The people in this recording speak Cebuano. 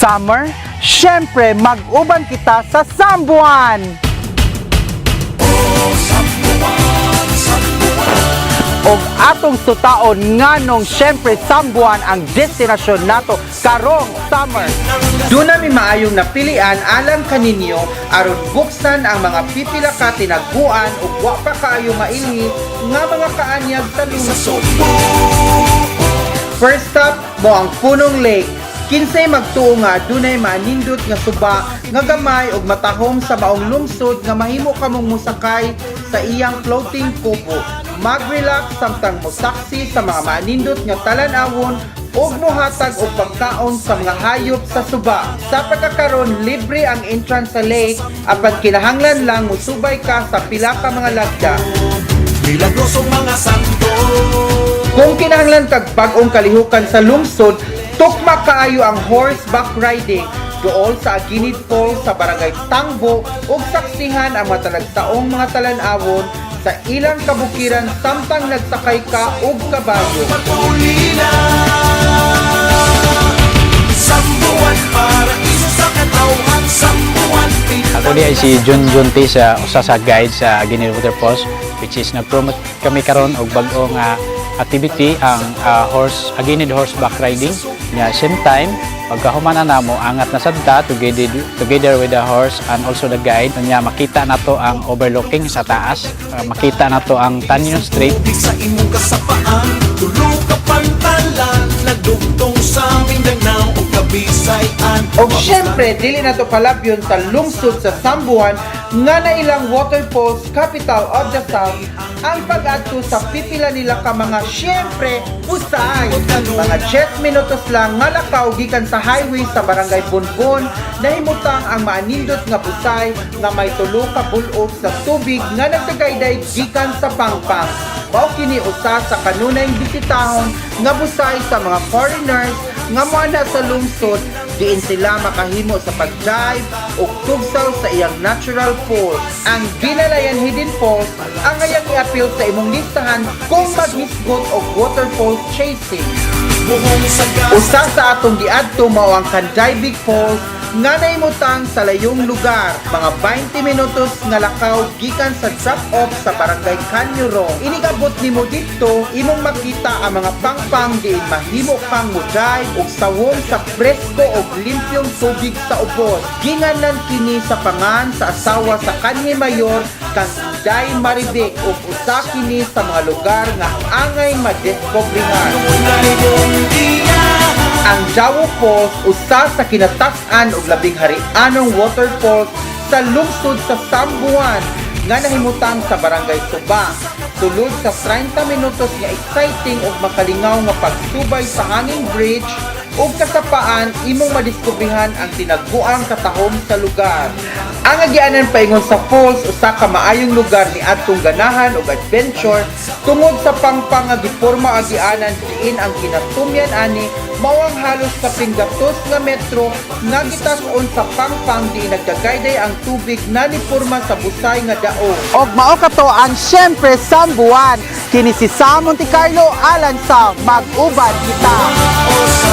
Summer, syempre mag-uban kita sa Sambuan! Og atong sutaon nganong syempre Sambuan ang destinasyon nato karong summer. Doon nami maayong napilian alang kaninyo aron buksan ang mga pipila ka tinaguan ug wa pa kaayo mailhi nga mga kaanyag sa lungsod. First stop mao ang Punong Lake. Kinsay magtuo nga adunay maanindot nga suba nga gamay ug matahom sa maong lungsod nga mahimo kamong mosakay sa iyang floating kubo? Mag-relax samtang mosaksi sa mga maanindot nga talan-awon ug mohatag og pagkaon sa mga hayop sa suba. Sa pagkakaron, libre ang entrance sa lake apan kinahanglan lang mosubay ka sa pila ka mga lagda. Milagrosong mga santo. Kung kinahanglan kag bag-ong kalihukan sa lungsod, tukma kaayo ang horseback riding duol sa Aguinid Falls sa Barangay Tangbo ug saksihan ang matalagsaong mga talan-awon sa ilang kabukiran samtang nagsakay ka og kabayo. Patuloy na Sambuan, paraiso sa katawhan. Sambuan. Ako di ay si Jun Jun T sa usa sa guide sa Aguinid Waterfalls, which is nag-promote kami karon og bag-o nga activity, ang horse Aguinid horseback riding. Nya same time, pagkahuman na namo, angat na sad ta together with the horse and also the guide. Nya makita nato ang overlooking sa taas, makita nato ang Tañon Strait. Tubig sa imong kasapaan, tulo ka pantalan, nagdugtong sa Mindanao ug Kabisayan. Og syempre, dili na to palabyon sa lungsod sa Sambuan nga nailang waterfalls capital of the South ang pag-adto sa pipila nila ka mga, syempre, busay. Mga 10 minutos lang nga lakaw gikan sa highway sa Barangay Bonbon, nahimutang ang maanindot nga busay nga may tulo ka bulok sa tubig nga nagdagayday gikan sa pangpang. Mao kini usa sa kanunayng bisitahon nga busay sa mga foreigners nga moana sa lungsod, diin sila makahimo sa pag-dive ug tugsaw sa iyang natural pool. Ang Binalayan Hidden Falls ang angayang iapil sa imong listahan kung maghisgot og waterfall chasing. Buhong saga. Usa sa atong giadto mao ang Candaybig Falls nga nahimutang sa layong lugar, mga 20 minutos nga lakaw gikan sa drop-off sa Barangay Kanyurong. Inigabot nimo didto, imong makita ang mga pangpang diin mahimo kang mo-dive ug sawong sa presko og limpyong tubig sa ubos. Ginganlan kini sa pangan sa asawa sa kanhi mayor kang Inday Marivic ug usa kini sa mga lugar nga angay madiskobrehan. Unay mong diya. Ang Jawo Falls, usa sa kinatas-an og labing harianong waterfalls sa lungsod sa Sambuan nga nahimutang sa Barangay Suba. Sulod sa 30 minutos nga exciting ug makalingaw nga pagsubay sa hanging bridge ug kasapaan, imong madiskobrehan ang tinaguang katahom sa lugar. Ang agianan paingon sa falls, usa ka maayong lugar ni adtong ganahan og adventure tungod sa pangpang nga giporma agianan, diin ang kinatumyan ani mao ang halos kaping 300 nga metro nga gitas-on sa pangpang diin nagdagayday ang tubig na niporma sa busay nga dao. Og mao kato ang syempre Sambuan. Kini si Sam Monte Carlo alang sa Mag-uban Kita. O sa